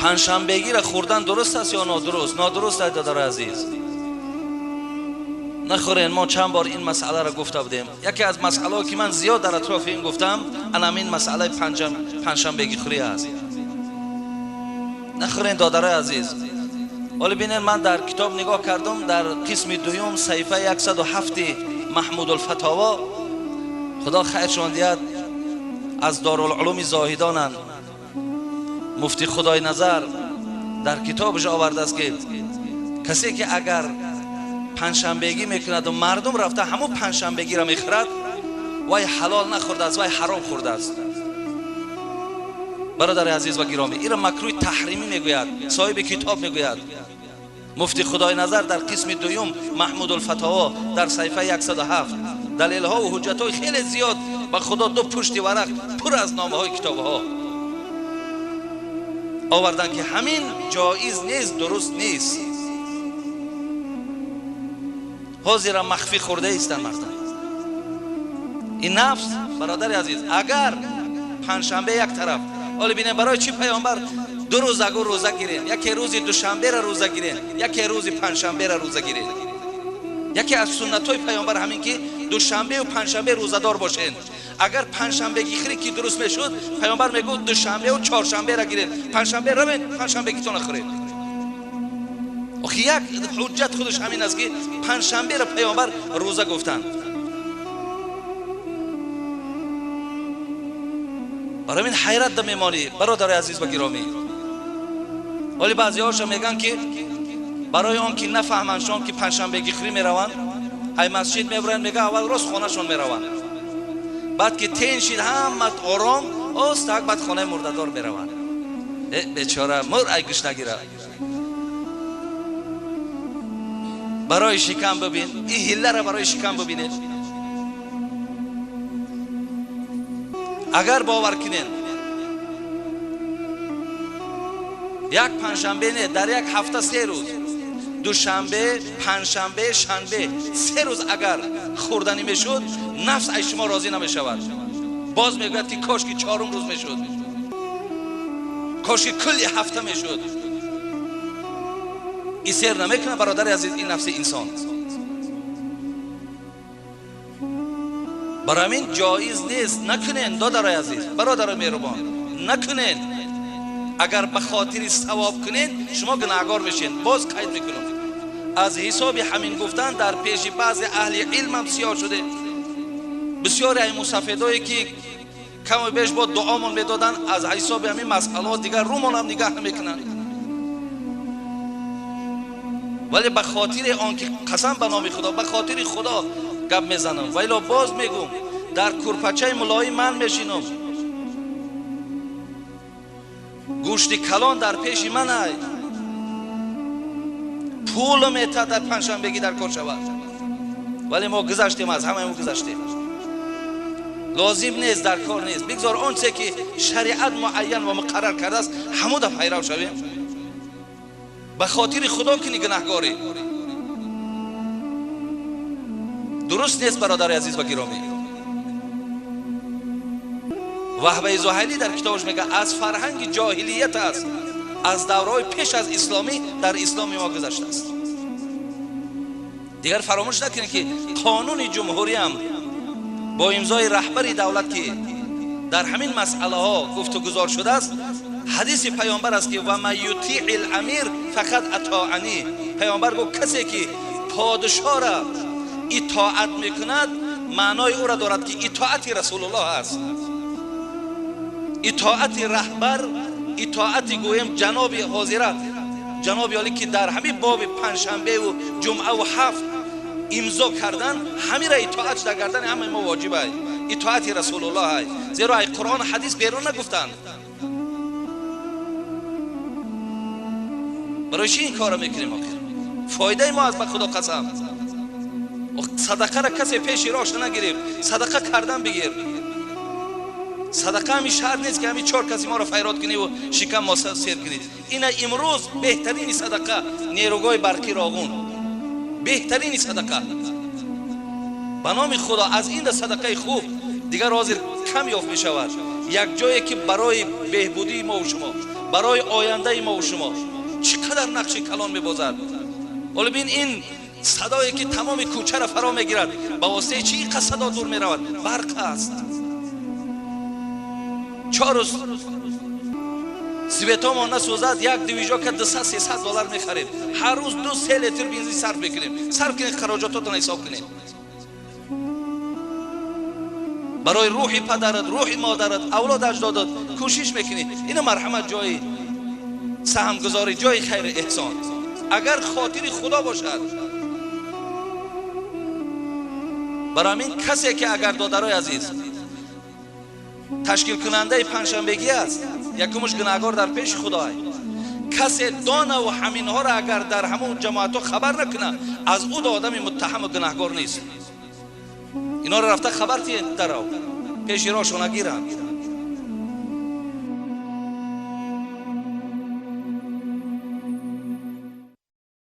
Панҷшанбегиро хӯрдан дуруст аст ё нодуруст? Нодуруст аст, додари азиз. Нахӯрен. Мо чанд бор ин масъаларо гуфта будем. Яке аз масъалаҳо ки ман зиёд дар атрофи ин гуфтам, ана ин масъалаи панҷшанбегихӯрӣ аст. Нахӯрен, додари азиз. Ҳоло бинед, ман дар китоб нигоҳ кардам, дар қисми дуюм, саҳифаи 107 Маҳмудулфатово, худо хайршон диҳад, аз Дорулулуми Зоҳидонанд, муфти Худойназар дар китобаш овардааст, ки касе ки агар панҷшанбегӣ мекунад ва мардум рафта ҳамон панҷшанбегиро мехӯрад, вай ҳалол нахӯрдааст, вай ҳаром хӯрдааст. Бародари азиз ва гиромӣ, инро макрӯҳи таҳримӣ мегӯяд, соҳиби китоб мегӯяд. Муфти Худойназар дар қисми дуюм Маҳмудулфатово дар саҳифаи 107 далелҳо ва ҳуҷҷатҳои хеле зиёд, ба худо ду пушти варақ пур аз номаҳои китобҳо овардан, ки ҳамин ҷоиз нест, дуруст нест. Ҳозира махфӣ хӯрда истанд мардум. Ин нафс, бародари азиз, агар панҷшанбе як тараф, ҳоло бинем барои чӣ паёмбар ду рӯз агу рӯза гирен, яке рӯзи душанберо рӯза гирен, яке рӯзи панҷшанберо рӯза гирен. Яке аз суннатҳои паёмбар ҳамин ки душанбеу панҷшанбе рӯзадор бошен. Агар панҷшанбегӣ хӯрӣ ки дуруст мешуд, паёмбар мегуфт душанбеу чоршанберо гирен, панҷшанбе равен, панҷшанбегитонро хӯред. Охи як ҳуҷҷат худаш ҳамин аст, ки панҷшанберо паёмбар рӯза гуфтанд. Барои ин ҳайрат да мемонӣ, бародари азиз ва гиромӣ. Вале баъзеҳоша мегӯянд, ки барои он ки нафаҳмандшон ки панҷшанбегӣ хӯрӣ мераванд, ай масҷид мебаранд, мегӯянд аввал рост хонашон мераванд, баъд ки тен шид ҳама ором остак, баъд хонаи мурдадор мераванд. Бечора мур ай гӯш нагира. Барои шикам бибин, ин ҳилларо барои шикам бибинед. Агар бовар кунед, як панҷшанбе не, дар як ҳафта се рӯз, душанбе, панҷшанбе, шанбе, се рӯз агар хӯрданӣ мешуд, нафс аз шумо розӣ намешавад. Боз мегӯяд ки кош ки чорум рӯз мешуд, кош ки кулли ҳафта мешуд. Ин сер намекунад, бародари азиз, ин нафси инсон. Барои ҳамин ҷоиз нест, накунен, додарои азиз, бародарои меҳрубон, накунен. Агар ба хотири савоб кунен, шумо гунаҳгор мешен. Боз қайд мекунам, аз ҳисоби ҳамин гуфтан дар пеши баъзе аҳли илмам сиёҳ шуде. Бисёре ай мусафедое ки каму беш бо дуомон медоданд, аз ҳисоби ҳамин масъалаҳо дигар рӯмонам нигаҳ намекунанд. Вале ба хотири он ки қасам ба номи худо, ба хотири худо гап мезанам, вале боз мегӯм, дар курпачаи мулоим ман мешинам, гӯшти калон дар пеши ман ай, пул метад дар панҷшанбегӣ дар кор шавад. Вале мо гузаштем, аз ҳамаи мо гузаштем. Лозим нест, дар кор нест. Бигзор он чизе ки шариат муайян ва муқаррар кардааст, ҳамуда пайрав шавем. Ба хотири худо кунӣ гунаҳгорӣ. Дуруст нест, бародари азиз ва гиромӣ. Ваҳбаи Зуҳайлӣ дар китобаш мегӯяд, аз фарҳанги ҷоҳилият аст, аз давраҳои пеш аз исломӣ дар исломи мо гузаштааст. Дигар фаромӯш накунед, ки қонуни ҷумҳуриям бо имзои раҳбари давлат, ки дар ҳамин масъалаҳо гуфтугузор шудааст, ҳадиси паёмбар аст, ки ва ман ютиъи ламир фақад атоанӣ. Паёмбар гуфт, касе ки подшоҳро итоат мекунад, маънои ӯро дорад, ки итоати расулуллоҳ аст, итоати раҳбар, итоати гӯем ҷаноби ҳозира, ҷаноби олӣ, ки дар ҳамин боби панҷшанбеву ҷумъаву ҳафт имзо кардан, ҳамира итоат дар гардани ҳамаи мо воҷиб ай, итоати расулуллоҳ ай. Зеро ай қуръон ҳадис берун нагуфтанд. Барои чӣ ин корро мекунем? Охир фоидаи мо аз, ба худо қасам, садақаро касе пеши роҳша нагирифт. Садақа кардан бигир. Садақа ҳамин шарт нест, ки ҳамин чор каси моро файрод куниву шикам мо сер кунед. Ина имрӯз беҳтарини садақа нерӯгоҳи барқи Роғун, беҳтарини садақа, ба номи худо. Аз ин да садақаи хуб дигар ҳозир кам ёфт мешавад. Як ҷое ки барои беҳбудии мо ва шумо, барои ояндаи мо ва шумо чӣ қадар нақши калон мебозад. Ҳоло бин, ин садое ки тамоми кӯчаро фаро мегирад, ба воситаи чӣ инқадр садо дур меравад? Барқ аст. 4 рӯз светомон насӯзад, як движока 200-300 доллар мехарем. Ҳар рӯз 2-3 литр бензин сарф мекунем. Сарф кунед, хароҷототон ҳисоб кунед. Барои рӯҳи падарат, рӯҳи модарат, авлод аҷдодат кӯшиш мекунӣ. Ина марҳамат, ҷои саҳмгузорӣ, ҷои хайри эҳсон. Агар хотири худо бошад. Барои ҳамин касе ки агар, додарои азиз, ташкилкунандаи панҷшанбегӣ аст, якумш гунаҳгор дар пеши худой. Касе донаву ҳаминҳоро агар дар ҳамон ҷамоатҳо хабар накунад, аз ӯ до одами муттаҳаму гунаҳгор нест. Инҳоро рафта хабар тиҳед, дарав пеши роҳшона гиранд.